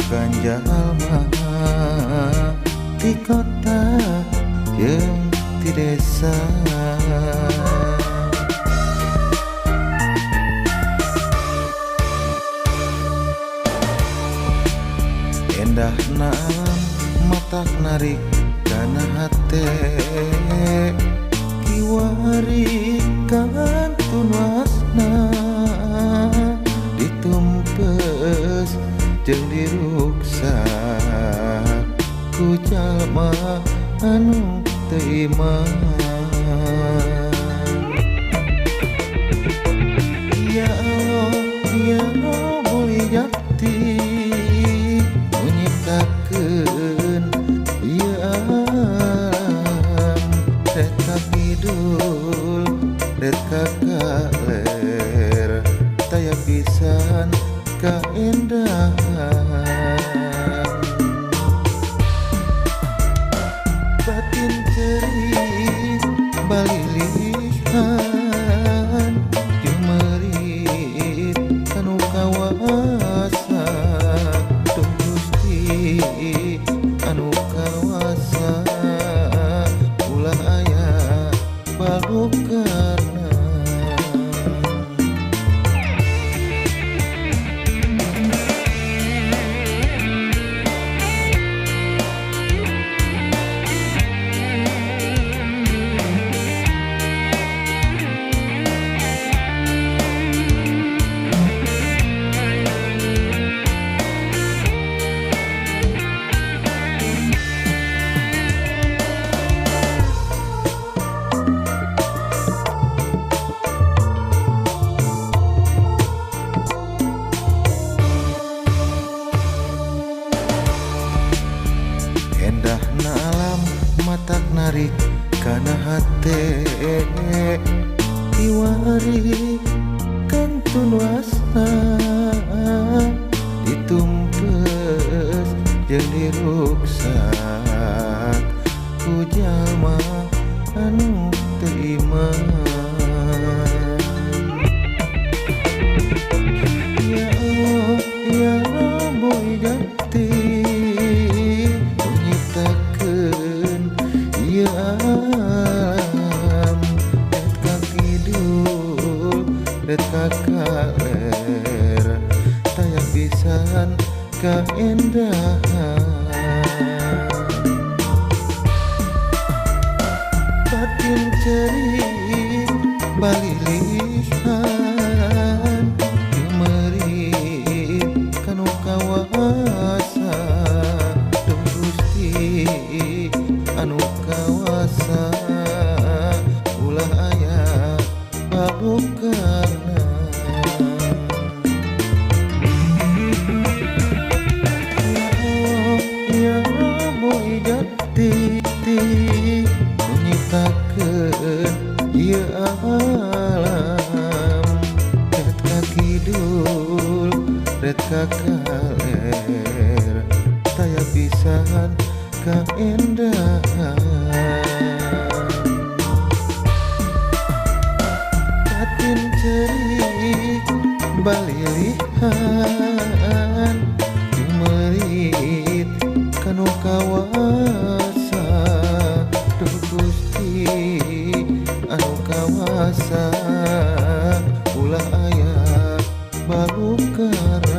Bukan jalma ti kota jeung ti desa. Endahna alam matak narik kana hate, kiwari kantun wasna ditumpes jeung diruksak ku jalma anu teu iman. Ya Allah, ya Rabbul Jati, nu nyiptakeun ieu alam, rek ka kidul rek ka kaler, taya pisan kaendahan. Batin cerik balilihan jumerit kanu kawasa, Duh Gusti anu kawasa, ulah aya balukarna. Endahna alam matak narik kana hate, kiwari kantun wasna ditumpes jeung diruksak ku jalma anu teu iman. Ya Allah, ya Rabbul Jati, nu nyiptakeun ieu alam, rek ka kidul rek ka kaler, taya pisan kaendahan. Batin cerik balilihan jumerit kanu kawasa, Duh Gusti anu kawasa, ulah aya balukarna. Ya Allah, ya Rabbul Jati, nu nyiptakeun ieu alam, rek ka kidul rek ka kaler, taya pisan kaendahan. Batin cerik balilihan jumerit kanu kawasa, Duh Gusti anu kawasa, ulah aya balukarna.